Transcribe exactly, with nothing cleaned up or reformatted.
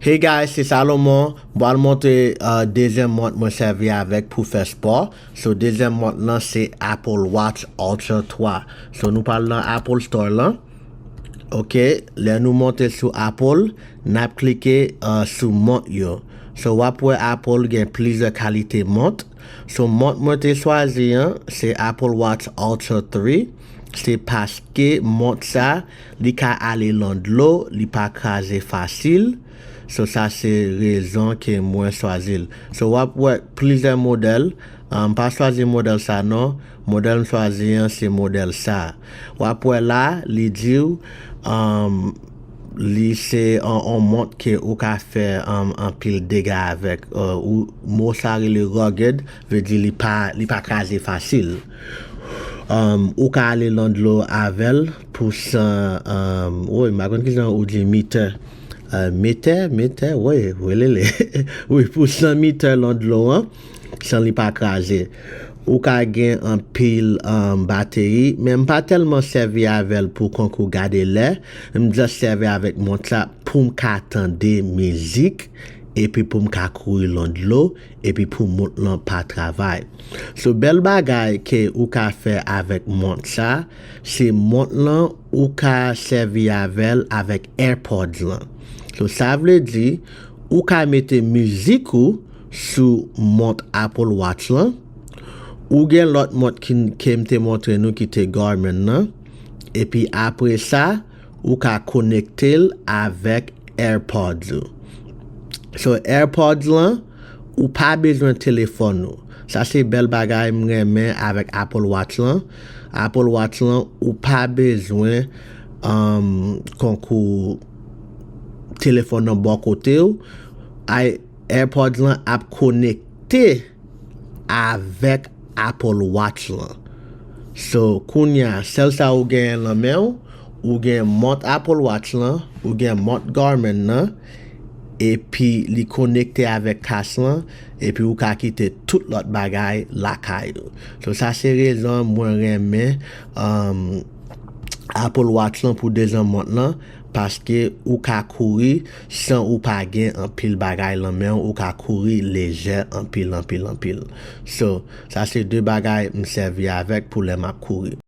Hey guys, se Salomon. M pral montre uh, dezyèm mont mwen sèvi avèk pou fè spò. So, dezyèm mont lan se Apple Watch Ultra twa. So, nou pral nan Apple Store lan. Ok, lè nou monte sou Apple, n ap klike uh, sou mont yo. So, w ap wè Apple gen plizyè kalite mont. So, mont mwen te chwazi an, se Apple Watch Ultra three. Se paske mont sa, li ka ale lan dlo, li pa kraze fasil. So, sa se rezon ke mwen chwazi l. So, w ap wè plizyè modèl. M pa chwazi modèl sa non. Modèl m chwazi an, se modèl sa. W ap wè la, li di w, um, li se on, on mont ke ou ka fè um, anpil dega avèk. Uh, ou, mo sa rele rugged, vle di li pa, li pa kraze fasil. Um, ou ka ale lan dlo avè l pou san, um, woy, m pa konn ki jan ou di mitè. Uh, mitè, mitè, woy, welele. Wi, pou san mitè lan dlo an, san li pa kraze. Ou ka gen anpil um, bateri, men m pa tèlman sèvi avè l pou konkou gade lè. M just sèvi avèk mont la pou m ka tande mizik, epi pou m ka kouri lan dlo, epi pou mont lan pa travay. So, bèl bagay ke ou ka fè avèk mont sa, se mont lan ou ka sèvi avè l avèk AirPods lan. So, sa vle di, ou ka mete mizik ou sou mont Apple Watch lan. Ou gen lòt mont ki, ke m te montre nou ki te Garmin nan. Epi apre sa, ou ka konekte l avèk AirPods ou. So, AirPods lan, ou pa bezwen telefòn ou. Sa se bèl bagay m renmen avèk Apple Watch lan. Apple Watch lan, ou pa bezwen um, konkou telefòn nan bò kote w. Ay, AirPods lan ap konekte avèk Apple Watch lan. So, kounye a, sèl sa ou genyen lan men w, ou gen mont Apple Watch lan, ou gen mont Garmin nan, epi li konekte avèk kas lan, epi ou ka kite tout lòt bagay lakay ou. So, sa se rezon mwen renmen um, Apple Watch lan pou dezyèm mont lan, paske ou ka kouri san ou pa gen anpil bagay lan men w, ou ka kouri lejè anpil, anpil, anpil. So, sa se de bagay m sèvi avèk pou lè m ap kouri.